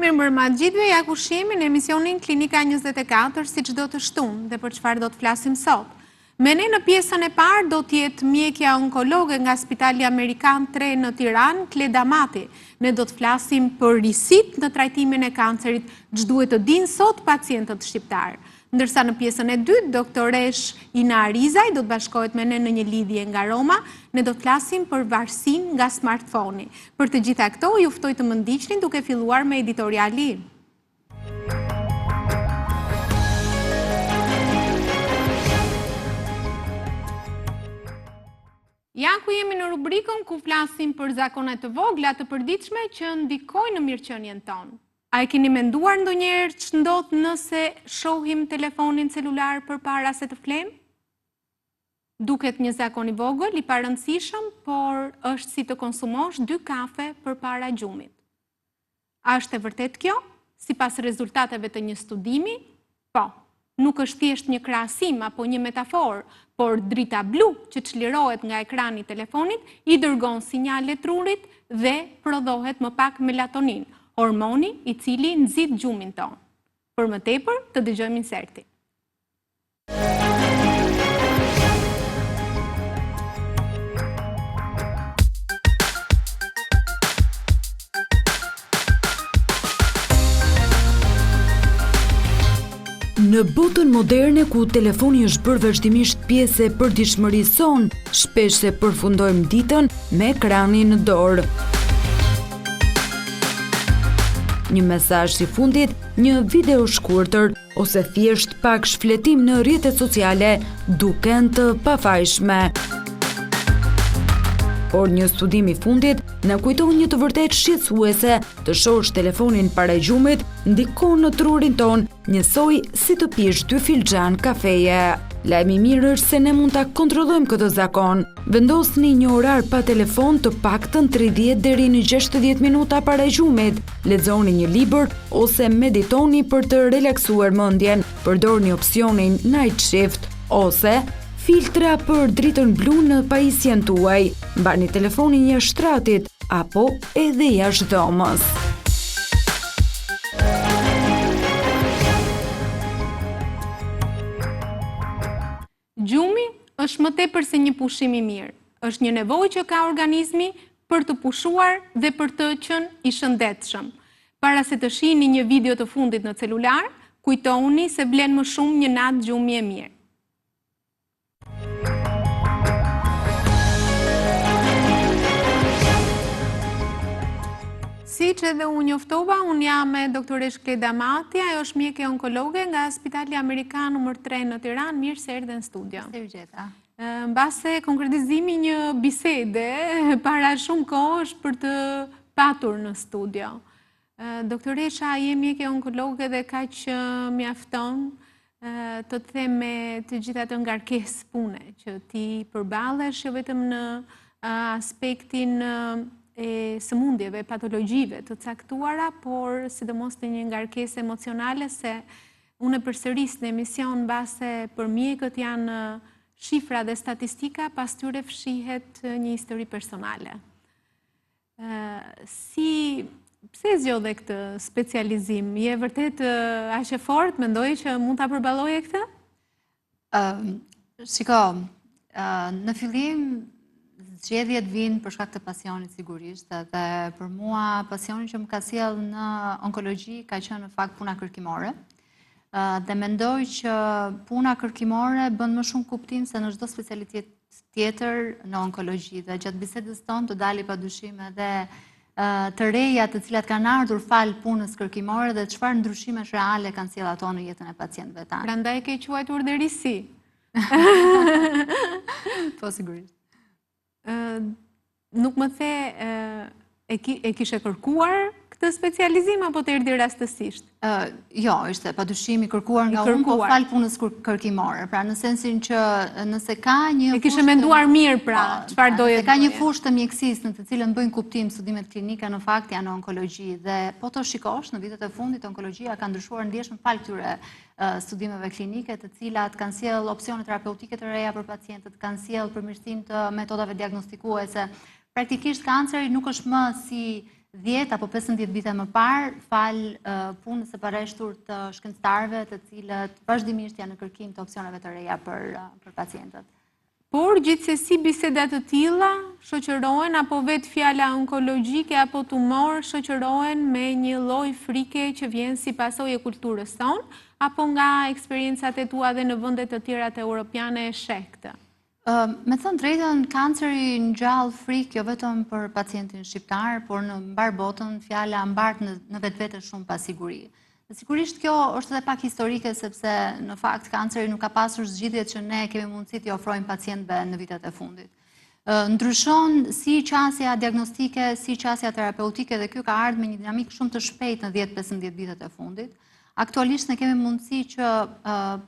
Mirëmbrëma të gjithëve, ja ku jemi në emisionin Klinika 24, si çdo të shtunë dhe për çfarë do të flasim sot. Me ne në pjesën e parë do të jetë mjekja onkologe nga Spitali Amerikan 3 në Tiranë, Kleda Mati. Ne do të flasim për risitë në trajtimin e kancerit, ç'duhet të dinë sot pacientët shqiptarë. Ndërsa në pjesën e dytë, doktoreshë Ina Rizaj do të bashkohet me ne në një lidhje nga Roma, ne do të flasim për varësinë nga smartphone-i. Për të gjitha këto, ju ftoj të më ndiqni duke filluar me editorialin. Ja ku jemi në rubrikën ku flasim për zakone të vogla të përditshme që ndikojnë në mirëqenien tonë. A e keni menduar ndonjëherë ç'ndodh nëse shohim telefonin celular përpara se të flemë? Duket një zakon i vogël, i parëndësishëm, por është si të konsumosh dy kafe përpara gjumit. A është e vërtetë kjo? Sipas rezultateve të një studimi, Po, nuk është thjesht një krahasim apo një metaforë, por drita blu që çlirohet nga ekrani i telefonit i dërgon sinjale trurit dhe prodhohet më pak melatoninë, hormoni i cili nxit gjumin tonë. Për më tepër, të dëgjojmë insertin. Në botën moderne ku telefoni është bërë vazhdimisht pjesë e përditshmërisë sonë, shpesh e përfundojmë ditën me ekranin në dorë. Një mesazh i fundit, një video e shkurtër ose thjesht pak shfletim në rrjetet sociale duken të pafajshme. Por një studim i fundit na kujton një të vërtetë shqetësuese, të shohësh telefonin para gjumit ndikon në trurin tonë njësoj si të pish dy filxhanë kafeje. Lajmi i mirë është se ne mund ta kontrollojmë këtë zakon. Vendosni një orar pa telefon të paktën 30 deri në 60 minuta para gjumit. Lexoni një libër ose meditoni për të relaksuar mendjen. Përdorni opsionin Night Shift ose filtra për dritën blu në pajisjen tuaj. Mbani telefonin jashtë shtratit apo edhe jashtë dhomës. Gjumi është më tepër se një pushim i mirë. Është një nevojë që ka organizmi për të pushuar dhe për të qenë i shëndetshëm. Para se të shihni një video të fundit në celular, kujtohuni se vlen më shumë një natë gjumi e mirë. Siç edhe u njoftova, unë jam me doktoreshë Kleda Mati, ajo është mjeke onkologe nga Spitali Amerikan numër 3 në Tiranë, mirë se erdhe në studio. Mirë se ju gjeta. Mbase konkretizimi i një bisede para shumë kohësh për të patur në studio. Doktoresha, je mjeke onkologe dhe kaq mjafton të të them me të gjithë atë ngarkesë pune që ti përballesh jo vetëm në aspektin e sëmundjeve, patologjive të caktuara, por sidomos të një ngarkesë emocionale se unë e përsëris në emision mbase për mjekët janë shifra dhe statistika, pas tyre fshihet një histori personale. Si, pse zgjodhe këtë specializim? Je vërtet aq e fortë, mendoj që mund ta përballoje këtë? Shiko, në fillim zgjedhjet vijnë për shkak të pasionit sigurisht dhe për mua pasioni që më ka sjellë në onkologji ka qenë në fakt puna kërkimore. Dhe mendoj që puna kërkimore bën më shumë kuptim se në çdo specialitet tjetër në onkologji dhe gjatë bisedës tonë të dali pa dyshim edhe të reja të cilat kanë ardhur falë punës kërkimore dhe çfarë ndryshimesh reale kanë sjellë ato në jetën e pacientëve tanë. Prandaj e ke quajtur dhe risi. Po sigurisht. Nuk më the, e kishe kërkuar këtë specializim apo të erdhi rastësisht? Jo, ishte pa dyshim i kërkuar nga unë, po falë punës kërkimore. Pra në sensin që nëse ka një E kishe menduar mirë pra, po, çfarë doje të ka një fushë të mjekësisë në të cilën bëjnë kuptim studimet klinike në fakt janë në onkologji dhe po të shikosh në vitet e fundit onkologjia ka ndryshuar ndjeshëm falë këtyre studimeve klinike, të cilat kanë sjellë opsione terapeutike të reja për pacientët, kanë sjellë përmirësim të metodave diagnostikuese. Praktikisht kanceri nuk është më si 10 apo 15 vite më parë, falë punës së pareshtur të shkencëtarëve të cilët vazhdimisht janë në kërkim të opsioneve të reja për, për pacientët. Por, gjithsesi biseda të tilla shoqërohen apo vetë fjala onkologjike apo tumor shoqërohen me një lloj frike që vjen si pasojë e kulturës sonë, apo nga eksperiencat e tua dhe në vende të tjera të europiane e sheh këtë? Me thënë të drejtën, kanceri ngjall frikë jo vetëm për pacientin shqiptar, por në mbarë botën fjala mbart në, në vetvete shumë pasiguri. Dhe sigurisht kjo është edhe pak historike sepse në fakt kanceri nuk ka pasur zgjidhjet që ne kemi mundësi t'i ofrojmë pacientëve në vitet e fundit. Ndryshon si qasja diagnostike, si qasja terapeutike dhe kjo ka ardhur me një dinamikë shumë të shpejtë në 10-15 vitet e fundit. Aktualisht ne kemi mundësi që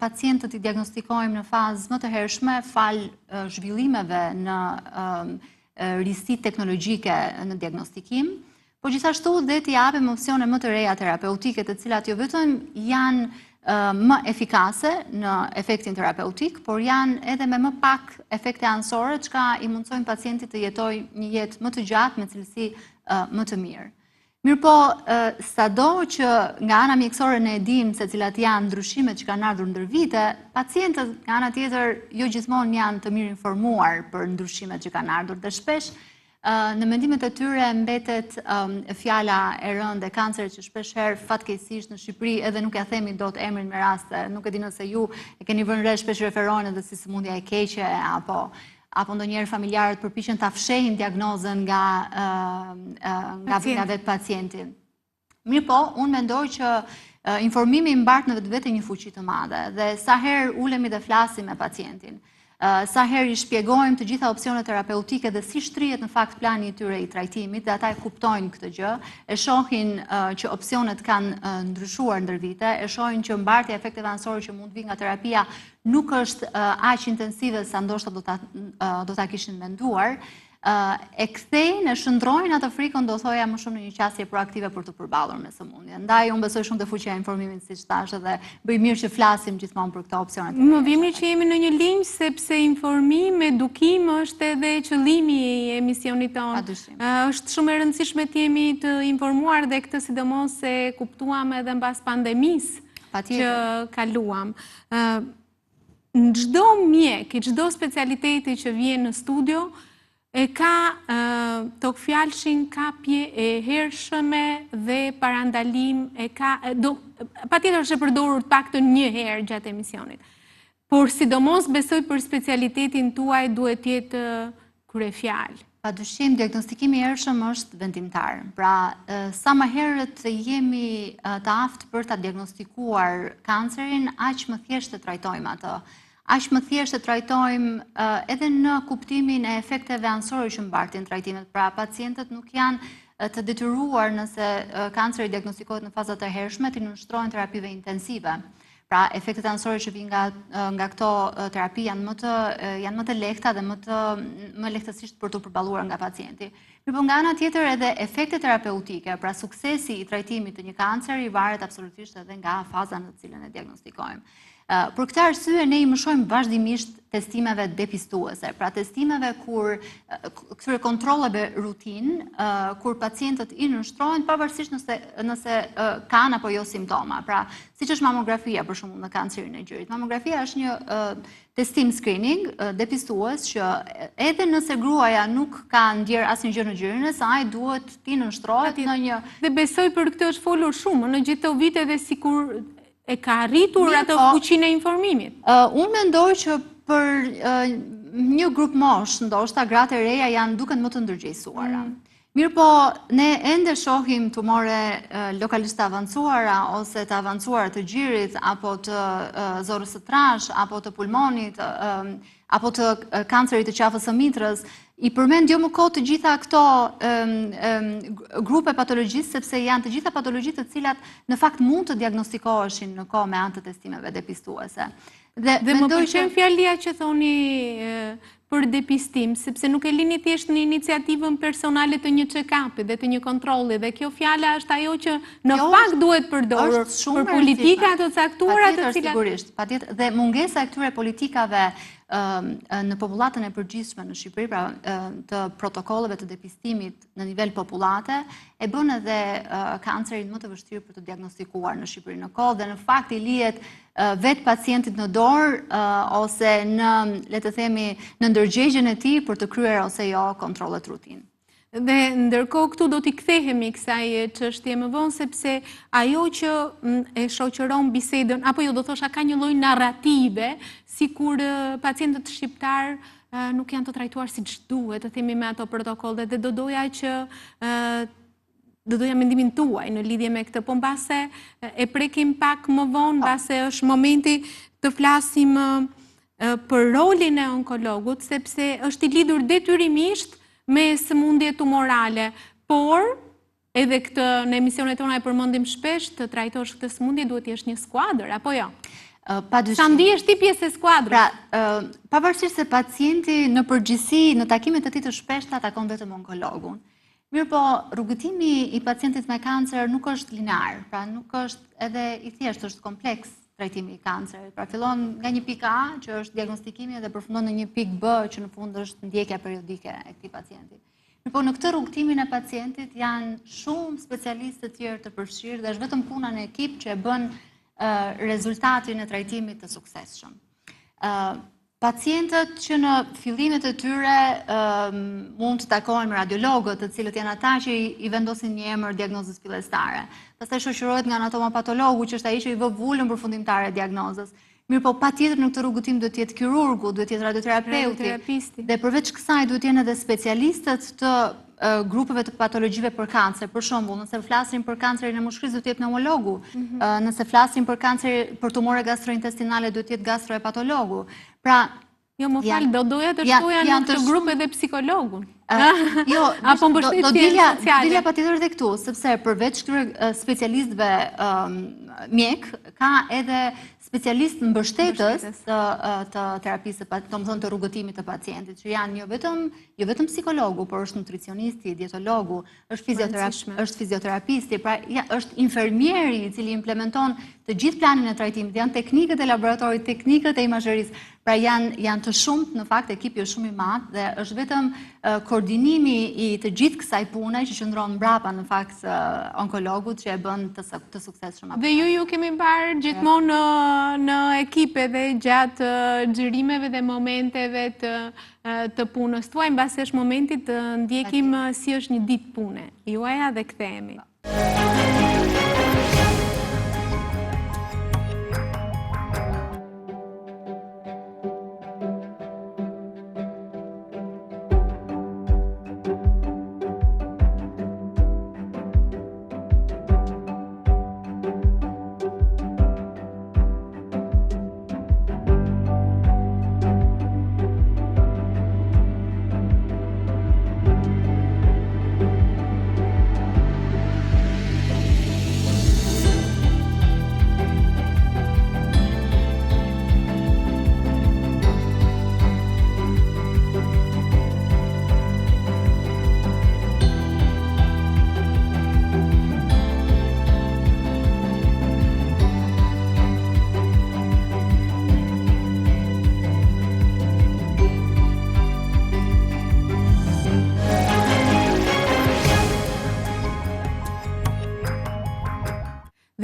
pacientët t'i diagnostikojmë në fazë më të hershme falë zhvillimeve në risitë teknologjike në diagnostikim, por gjithashtu dhe t'i japim opsione më të reja terapeutike, të cilat jo vetëm janë më efikase në efektin terapeutik, por janë edhe me më pak efekte anësore, çka i mundësojnë pacientit të jetojë një jetë më të gjatë me cilësi më të mirë. Mirëpo, sado që nga ana mjekësore ne e dimë se cilat janë ndryshimet që kanë ardhur ndër vite, pacientët nga ana tjetër jo gjithmonë janë të mirinformuar për ndryshimet që kanë ardhur dhe shpesh Në mendimet e tyre mbetet fjala e rëndë e kancerit që shpeshherë fatkeqësisht në Shqipëri edhe nuk ia themi dot emrin me raste. Nuk e di nëse ju e keni vënë re shpesh referohen edhe si sëmundja e keqe apo apo ndonjëherë familjarët përpiqen ta fshehin diagnozën nga nga nga vetë pacienti. Mirëpo, unë mendoj që informimi mbart në vetvete një fuqi të madhe dhe sa herë ulemi dhe flasim me pacientin, sa herë i shpjegojmë të gjitha opsionet terapeutike dhe si shtrihet në fakt plani i tyre i trajtimit dhe ata e kuptojnë këtë gjë, e shohin që opsionet kanë ndryshuar ndër vite, e shohin që mbartja e efekteve anësore që mund të vijnë nga terapia nuk është aq intensive sa ndoshta do ta do ta kishin menduar, e kthejnë, e shndërrojnë atë frikën, do thoja më shumë në një qasje proaktive për t'u përballur me sëmundjen. Ndaj unë besoj shumë te fuqia e informimit, siç thashë, dhe bëj mirë që flasim gjithmonë për këto opsione. Më vjen mirë që jemi në një linjë sepse informim, edukim është edhe qëllimi i emisionit tonë. Padyshim. Është shumë e rëndësishme të jemi të informuar dhe këtë sidomos e kuptuam edhe mbas pandemisë që kaluam. Në çdo mjek, i çdo specialiteti që vjen në studio, e ka togfjalëshin kapje e hershme dhe parandalim, e ka, do, patjetër është e përdorur të paktën një herë gjatë emisionit. Por sidomos besoj për specialitetin tuaj duhet të jetë kryefjalë. Pa dyshim, diagnostikimi i hershëm është vendimtar. Pra, sa më herët të jemi të aftë për ta diagnostikuar kancerin, aq më thjesht e trajtojmë atë. Aq më thjesht e trajtojmë edhe në kuptimin e efekteve anësore që mbartin trajtimet. Pra, pacientët nuk janë të detyruar nëse kanceri diagnostikohet në faza të hershme, t'i nënshtrohen terapive intensive. Pra, efektet anësore që vijnë nga nga këto terapi janë më të janë më të lehta dhe më të më lehtësisht për t'u përballuar nga pacienti. Mirëpo nga ana tjetër edhe efektet terapeutike, pra suksesi i trajtimit të një kanceri varet absolutisht edhe nga faza në të cilën e diagnostikojmë. Për këtë arsye ne i mëshojmë vazhdimisht testimeve depistuese, pra testimeve kur këtyre kontrolleve rutinë, kur pacientët i nënshtrohen pavarësisht nëse nëse kanë apo jo simptoma. Pra, siç është mamografia për shembull në kancerin e gjirit. Mamografia është një testim screening depistues që edhe nëse gruaja nuk ka ndjerë asnjë gjë në gjirin e saj, duhet t'i nënshtrohet në një Dhe besoj për këtë është folur shumë në gjithë këto vite dhe sikur e ka arritur atë po, fuqinë e informimit. Unë mendoj që për një grupmoshë, ndoshta gratë e reja janë duken më të ndërgjegjësuara. Mm. Mirëpo, ne ende shohim tumore lokalisht të avancuara ose të avancuara të gjirit apo të zorrës së trashë apo të pulmonit apo të kancerit të qafës së mitrës. I përmend jo më kot të gjitha këto grupe patologjisë sepse janë të gjitha patologji të cilat në fakt mund të diagnostikoheshin në kohë me anë të testimeve depistuese. Dhe, dhe më pëlqen fjalia që thoni. për depistim, sepse nuk e lini thjesht në iniciativën personale të një check-up-it dhe të një kontrolli dhe kjo fjala është ajo që në fakt duhet përdorur për politika të caktuara të cilat sigurisht, patjetër dhe mungesa e këtyre politikave në popullatën e përgjithshme në Shqipëri, pra të protokolleve të depistimit në nivel popullate, e bën edhe kancerin më të vështirë për t'u diagnostikuar në Shqipëri në kohë dhe në fakt i lihet vetë pacientit në dorë ose në, le të themi, në ndërgjegjen e tij për të kryer ose jo kontrollet rutinë. Dhe ndërkohë këtu do t'i kthehemi kësaj çështje më vonë sepse ajo që e shoqëron bisedën apo jo do thosha ka një lloj narrative sikur pacientët shqiptarë nuk janë të trajtuar siç duhet, të themi me ato protokolle dhe do doja që do doja mendimin tuaj në lidhje me këtë, po mbase e prekim pak më vonë, mbase është momenti të flasim për rolin e onkologut, sepse është i lidhur detyrimisht me sëmundje tumorale, por Edhe këtë në emisionet tona e përmendim shpesh, të trajtosh këtë sëmundje duhet të jesh një skuadër, apo jo? Pa dyshim. Sa ndihesh ti pjesë e skuadrës? Pra, pavarësisht se pacienti në përgjithësi në takimet e tij të shpeshta takon vetëm onkologun. Mirëpo, rrugëtimi i pacientit me kancer nuk është linear, pra nuk është edhe i thjeshtë, është kompleks trajtimi i kancerit. Pra fillon nga një pikë A, që është diagnostikimi dhe përfundon në një pikë B, që në fund është ndjekja periodike e këtij pacienti. Mirëpo në këtë rrugëtimin e pacientit janë shumë specialistë të tjerë të përfshirë dhe është vetëm puna në ekip që e bën rezultatin e trajtimit të suksesshëm. Pacientët që në fillimet e tyre mund të takohen me radiologët, të cilët janë ata që i vendosin një emër diagnozës fillestare. Pastaj shoqërohet nga anatomopatologu, që është ai që i vë vulën përfundimtare diagnozës. Mirëpo, patjetër në këtë rrugëtim duhet të jetë kirurgu, duhet të jetë radioterapeuti. Dhe përveç kësaj duhet të jenë edhe specialistët të grupeve të patologjive përkatëse. Për shembull, nëse flasim për kancerin e mushkërisë, duhet të jetë pneumologu. Mhm. Nëse flasim për kancer për tumore gastrointestinale, duhet të jetë gastrohepatologu. Pra, Jo, më fal, do doja të shtoja në këtë grup edhe psikologun. Jo, apo mbështetjen sociale. Do dilja patjetër edhe këtu, sepse përveç këtyre specialistëve mjekë, ka edhe specialistë mbështetës të, të terapisë, domethënë të rrugëtimit të pacientit, që janë jo vetëm, jo vetëm psikologu, por është nutricionisti, dietologu, është fizioterap, është fizioterapisti, pra ja, është infermieri i cili implementon të gjithë planin e trajtimit, janë teknikët e laboratorit, teknikët e imazherisë, pra janë janë të shumtë, në fakt ekipi është shumë i madh dhe është vetëm uh, koordinimi i të gjithë kësaj pune që qëndron mbrapa në fakt uh, onkologut që e bën të, të suksesshëm. Dhe ju ju kemi parë gjithmonë në në ekipe dhe gjatë xhirimeve dhe momenteve të të punës tuaj, mbase është momenti të ndjekim si është një ditë pune juaja dhe kthehemi.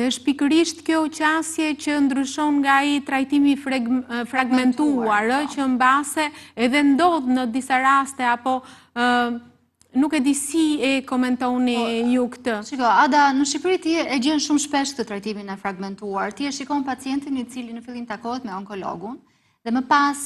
Dhe është pikërisht kjo qasje që ndryshon nga ai trajtimi i fragmentuar, po. që mbase edhe ndodh në disa raste apo Nuk e di si e komentoni po, ju këtë. Shiko, Ada, në Shqipëri ti e gjen shumë shpesh këtë trajtimin e fragmentuar. Ti e shikon pacientin i cili në fillim takohet me onkologun dhe më pas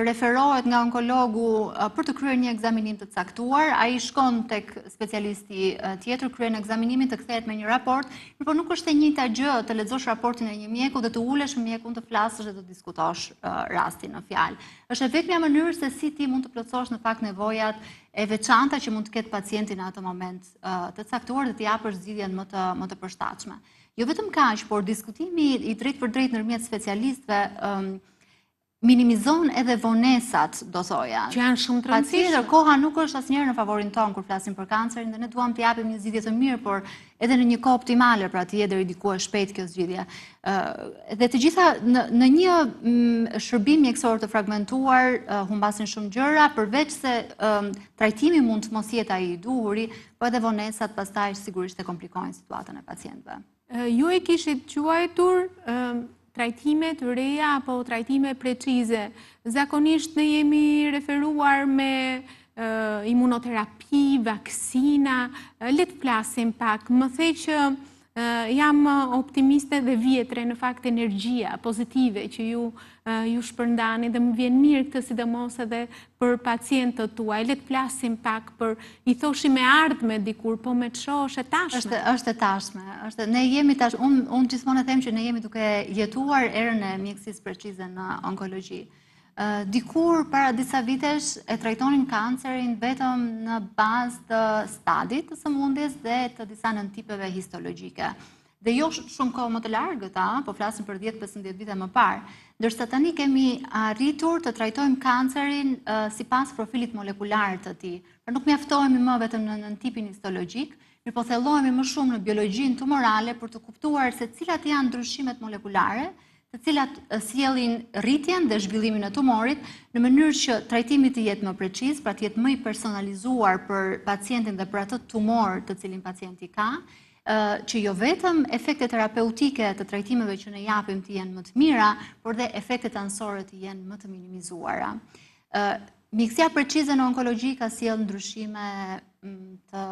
referohet nga onkologu për të kryer një ekzaminim të caktuar, ai shkon tek specialisti tjetër, kryen ekzaminimin të kthehet me një raport, mirëpo nuk është e njëjta gjë të lexosh raportin e një mjeku dhe të ulesh me mjekun të flasësh dhe të diskutosh rastin në fjalë. Është e vetmja mënyrë se si ti mund të plotësosh në fakt nevojat e veçanta që mund të ketë pacienti në atë moment të caktuar dhe t'i japësh zgjidhjen më të më të përshtatshme. Jo vetëm kaq, por diskutimi i drejtpërdrejtë ndërmjet specialistëve ëm. Minimizon edhe vonesat, do thoja. Që janë shumë të rëndësishme. Patjetër, koha nuk është asnjëherë në favorin tonë kur flasim për kancerin dhe ne duam të japim një zgjidhje të mirë, por edhe në një kohë optimale, pra të jetë deri diku e shpejtë kjo zgjidhje. Dhe të gjitha në, në një mm, shërbim mjekësor të fragmentuar humbasin shumë gjëra, përveç se trajtimi mund të mos jetë ai i duhuri, po edhe vonesat pastaj sigurisht e komplikojnë situatën e pacientëve. Ju e kishit quajtur trajtime të reja apo trajtime precize. Zakonisht ne jemi referuar me imunoterapi, vaksina, le të flasim pak. Më the që jam optimiste dhe vihet re në fakt energjia pozitive që ju ju shpërndani dhe më vjen mirë këtë sidomos edhe për pacientët tuaj. Le të flasim pak për, i thoshim e ardhme dikur, po me ç'shoh është e tashme. Është, është e tashme. Është, ne jemi tash, unë un gjithmonë e them që ne jemi duke jetuar erën e mjekësisë precize në onkologji. Dikur, para disa vitesh, e trajtonin kancerin vetëm në bazë të stadit të sëmundjes dhe të disa nëntipeve histologjike. Dhe jo shumë kohë më të largëta, po flasim për 10-15 vite më parë. Ndërsa tani kemi arritur të trajtojmë kancerin sipas profilit molekular të tij. Pra nuk mjaftohemi më vetëm në nëntipin histologjik, mirëpo thellohemi më shumë në biologjinë tumorale për të kuptuar se cilat janë ndryshimet molekulare, të cilat sjellin rritjen dhe zhvillimin e tumorit, në mënyrë që trajtimi të jetë më preciz, pra të jetë më i personalizuar për pacientin dhe për atë tumor të cilin pacienti ka, që jo vetëm efektet terapeutike të trajtimeve që ne japim të jenë më të mira, por dhe efektet anësore të jenë më të minimizuara. Mjekësia precize në onkologji ka sjellë ndryshime mm, të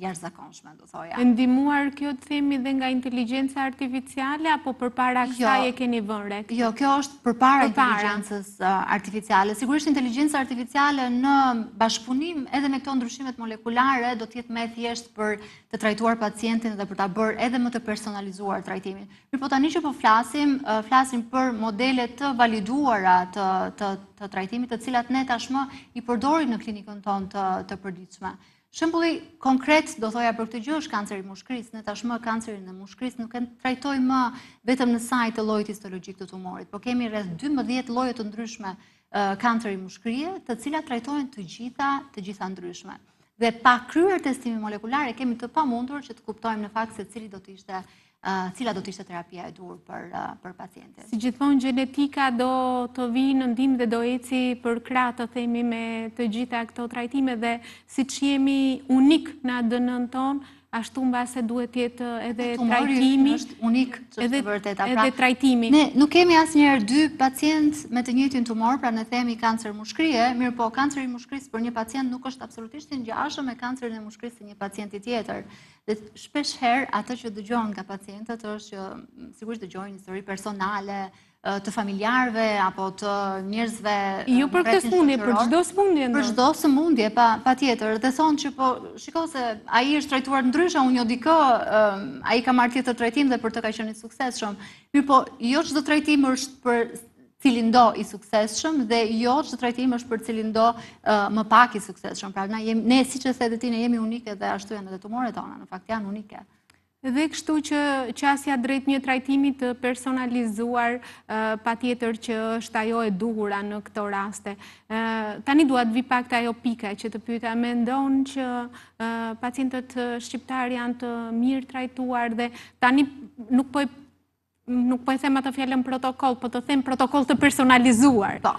jashtëzakonshme, do thoja. E ndihmuar kjo të themi dhe nga inteligjenca artificiale apo përpara jo. kësaj e keni vënë re? Jo, kjo është përpara inteligjencës artificiale. Sigurisht inteligjenca artificiale në bashkëpunim edhe me këto ndryshimet molekulare do të jetë më e thjeshtë për të trajtuar pacientin dhe për ta bërë edhe më të personalizuar trajtimin. Mirëpo tani që po flasim, flasim për modele të validuara të, të, të trajtimit, të cilat ne tashmë i përdorim në klinikën tonë të, të përditshme. Shembulli konkret, do thoja për këtë gjë, është kanceri i mushkërisë. Ne tashmë kancerin e mushkërisë nuk e trajtojmë më vetëm në sajë të llojit histologjik të tumorit, por kemi rreth 12 lloje të ndryshme kanceri mushkërie, të cilat trajtohen të gjitha, të gjitha ndryshme. Dhe pa kryer testimin molekular e kemi të pamundur që të kuptojmë në fakt se cili do të ishte cila do të ishte terapia e duhur për për pacientin. Si gjithmonë gjenetika do të vijë në ndihmë dhe do eci përkrah të themi me të gjitha këto trajtime dhe siç jemi unik në ADN-në tonë, ashtu mbase duhet të jetë edhe trajtimi. është unik, që është e vërteta. Pra, edhe trajtimi. Ne nuk kemi asnjëherë dy pacientë me të njëjtin tumor, pra ne themi kancer mushkërie, mirëpo kanceri i mushkërisë për një pacient nuk është absolutisht i ngjashëm me kancerin e mushkërisë të një pacienti tjetër. Dhe shpesh herë atë që dëgjon nga pacientët është që sigurisht dëgjojnë histori personale, të familjarëve apo të njerëzve Jo për këtë sëmundje, për çdo sëmundje. Për çdo sëmundje, pa patjetër. Dhe thonë që po shiko se ai është trajtuar ndryshe, unë njoh dikë, ai ka marrë tjetër trajtim dhe për të ka qenë i suksesshëm. Mirëpo, jo çdo trajtim është për cilindo i suksesshëm dhe jo çdo trajtim është për cilindo më pak i suksesshëm. Pra, ne jemi ne siç e the ti, ne jemi unike dhe ashtu janë edhe tumoret tona, në fakt janë unike. Dhe kështu që qasja drejt një trajtimi të personalizuar patjetër që është ajo e duhura në këto raste. Tani dua të vij pak te ajo pika që të pyeta, mendon që pacientët shqiptarë janë të mirë trajtuar dhe tani nuk po e nuk po e them atë fjalën protokoll, po të them protokoll të personalizuar. Po.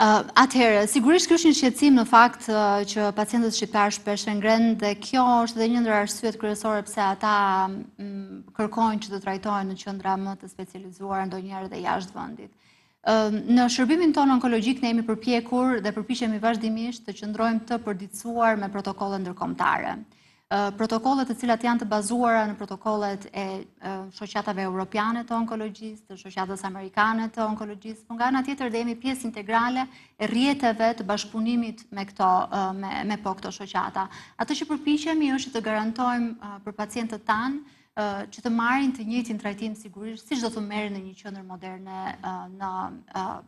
Atëherë, sigurisht ky është një shqetësim në fakt që pacientët shqiptarë shpesh e ngrenë dhe kjo është dhe një ndër arsyet kryesore pse ata mm, kërkojnë që të trajtohen në qendra më të specializuara ndonjëherë dhe jashtë vendit. Në shërbimin tonë onkologjik ne jemi përpjekur dhe përpiqemi vazhdimisht të qëndrojmë të përditësuar me protokolle ndërkombëtare. Protokolle të cilat janë të bazuara në protokollet e shoqatave europiane të onkologjisë, të shoqatës amerikane të onkologjisë, po nga ana tjetër dhe jemi pjesë integrale e rrjeteve të bashkëpunimit me këto me me po këto shoqata. Atë që përpiqemi është të garantojmë për pacientët tanë që të marrin të njëjtin trajtim sigurisht siç do të merrin në një qendër moderne në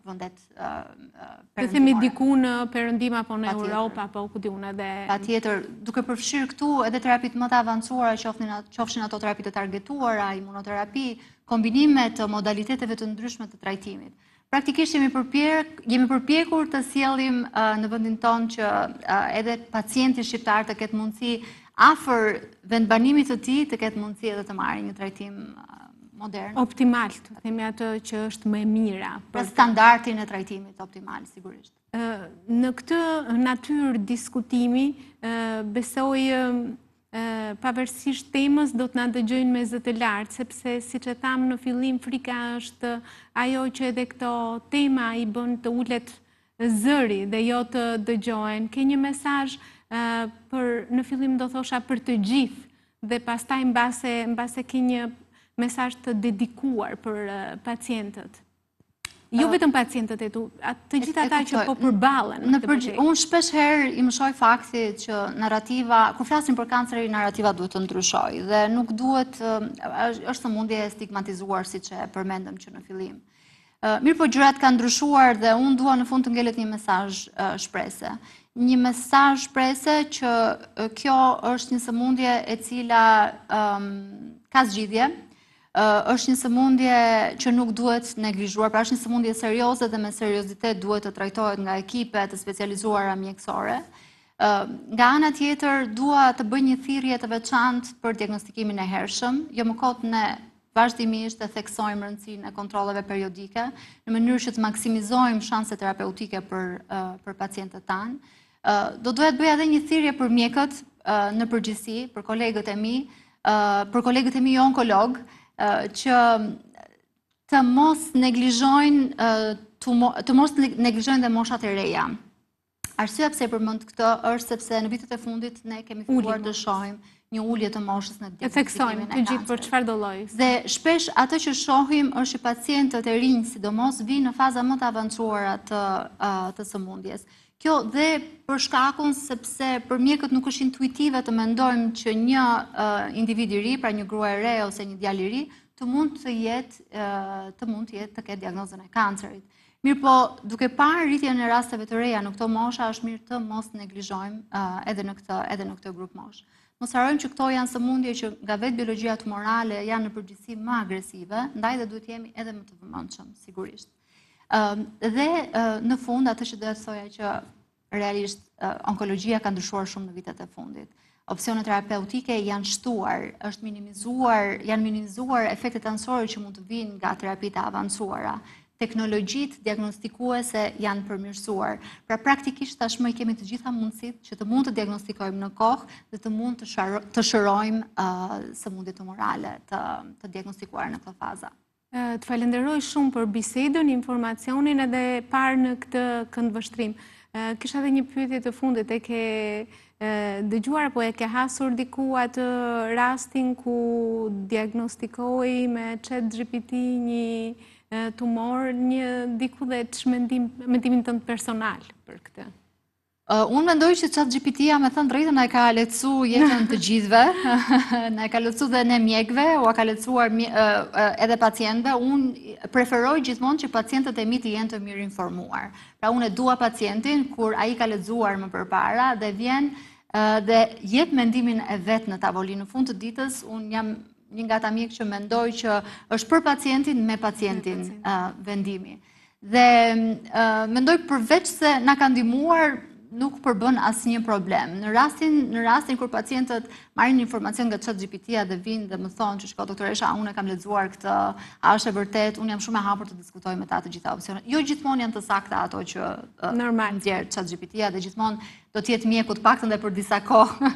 vendet perëndimore. Të themi diku në perëndim apo në Europë apo ku di unë edhe Patjetër, duke përfshirë këtu edhe terapitë më të avancuara, qofshin qofshin ato terapi të targetuara, imunoterapi, kombinime të modaliteteve të ndryshme të trajtimit. Praktikisht jemi përpjek, jemi përpjekur të sjellim në vendin tonë që edhe pacienti shqiptar të ketë mundësi afër vendbanimit të tij të ketë mundësi edhe të marrë një trajtim modern. Optimal, të themi atë që është më e mira. Për standardin e trajtimit optimal, sigurisht. Në këtë natyrë diskutimi, besoj pavarësisht temës do të na dëgjojnë me zë të lartë, sepse siç e thamë në fillim frika është ajo që edhe këto tema i bën të ulet zëri dhe jo të dëgjohen. Ke një mesazh për në fillim do thosha për të gjithë dhe pastaj mbase mbase ke një mesazh të dedikuar për pacientët. Jo vetëm pacientët e tu, të gjithë ata që po përballen me këtë betejë. Unë shpesh herë i mëshoj faktit që narrativa, kur flasim për kancerin, narrativa duhet të ndryshojë dhe nuk duhet, është sëmundje e stigmatizuar siç e përmendëm që në fillim. Mirëpo gjërat kanë ndryshuar dhe unë dua në fund të ngelet një mesazh shprese. Një mesazh shprese që kjo është një sëmundje e cila ka zgjidhje, është një sëmundje që nuk duhet neglizhuar, pra është një sëmundje serioze dhe me seriozitet duhet të trajtohet nga ekipe të specializuara mjekësore. Nga ana tjetër, dua të bëj një thirrje të veçantë për diagnostikimin e hershëm. Jo më kot ne vazhdimisht e theksojmë rëndësinë e kontrolleve periodike, në mënyrë që të maksimizojmë shanset terapeutike për, për pacientët tanë. Do doja të bëja edhe një thirrje për mjekët në përgjithësi, për kolegët e mi, për kolegët e mi jo onkologë, që të mos neglizhojnë të mos neglizhojnë dhe moshat e reja. Arsyeja pse e përmend këtë është sepse në vitet e fundit ne kemi filluar të shohim një ulje të moshës në diagnostikimin e theksojmë të gjithë për çfarëdo lloj. Dhe shpesh atë që shohim është që pacientët e rinj, sidomos vijnë në faza më të avancuara të të sëmundjes. Kjo dhe për shkakun sepse për mjekët nuk është intuitive të mendojmë që një individ i ri, pra një grua e re ose një djalë i ri, të mund të jetë të mund të jetë të ketë diagnozën e kancerit. Mirëpo, duke parë rritjen e rasteve të reja në këto mosha, është mirë të mos neglizhojmë edhe në këtë edhe në këtë grupmoshë. Mos harrojmë që këto janë sëmundje që nga vetë biologjia tumorale janë në përgjithësi më agresive, ndaj dhe duhet të jemi edhe më të vëmendshëm, sigurisht. Dhe në fund atë që doja të thoja që realisht onkologjia ka ndryshuar shumë në vitet e fundit. Opsionet terapeutike janë shtuar, është minimizuar, janë minimizuar efektet anësore që mund të vijnë nga terapitë e avancuara. Teknologjitë diagnostikuese janë përmirësuar. Pra praktikisht tashmë i kemi të gjitha mundësitë që të mund të diagnostikojmë në kohë dhe të mund të, të shërojmë uh, sëmundjet tumorale të, të diagnostikuara në këto faza. Të falenderoj shumë për bisedën, informacionin edhe parë në këtë këndvështrim. Kisha edhe një pyetje të fundit, e ke dëgjuar apo e ke hasur diku atë rastin ku diagnostikohej me ChatGPT një tumor, një diku dhe ç'mendim, mendimin tënd personal për këtë? Unë mendoj që ChatGPT-ja me thënë të drejtën na e ka lehtësu jetën të gjithëve, na e ka lehtësu dhe ne mjekëve, ua ka lehtësuar edhe pacientëve. Unë preferoj gjithmonë që pacientët e mi të jenë të mirinformuar. Pra unë e dua pacientin kur ai ka lexuar më përpara dhe vjen dhe jep mendimin e vet në tavolinë. Në fund të ditës unë jam një nga ata mjekë që mendoj që është për pacientin me pacientin vendimi. Dhe mendoj përveç se na ka ndihmuar nuk përbën asnjë problem. Në rastin në rastin kur pacientët marrin informacion nga ChatGPT-ja dhe vijnë dhe më thonë që shiko doktoresha, unë e kam lexuar këtë, a është e vërtetë, unë jam shumë e hapur të diskutoj me ta të gjitha opsionet. Jo gjithmonë janë të sakta ato që normal nxjerr ChatGPT-ja dhe gjithmonë do të jetë mjeku të paktën dhe për disa kohë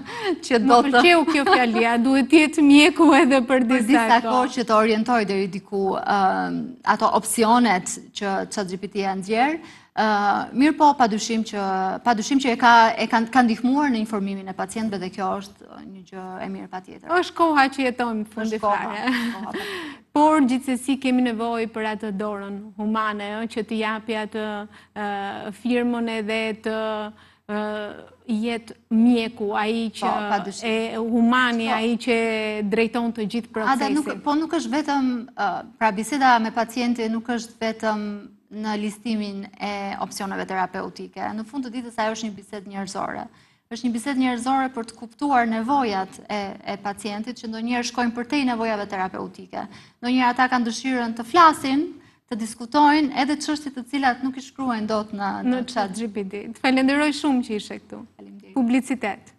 që do të... Më pëlqeu kjo fjalia, duhet të jetë mjeku edhe për disa kohë. Për disa kohë që të orientojë deri diku ato opsionet që ChatGPT-ja nxjerr. Mirëpo, pa dyshim që, pa dyshim që e ka, e ka, ka ndihmuar në informimin e pacientëve dhe kjo është një gjë e mirë patjetër. është koha që jetojmë fundi fare. Por, gjithsesi kemi nevojë për atë dorën humane, që të japi atë firmën edhe të jetë mjeku, ai që po, e humani, po. ai që drejton të gjithë procesin. Ada, nuk, po nuk është vetëm, pra biseda me pacientin nuk është vetëm në listimin e opsioneve terapeutike. Në fund të ditës ajo është një bisedë njerëzore. Është një bisedë njerëzore për të kuptuar nevojat e, e pacientit që ndonjëherë shkojnë përtej nevojave terapeutike. Ndonjëherë ata kanë dëshirën të flasin. Të diskutojnë edhe çështje të cilat nuk i shkruajnë dot në në ChatGPT. Të falenderoj shumë që ishe këtu. Publicitet.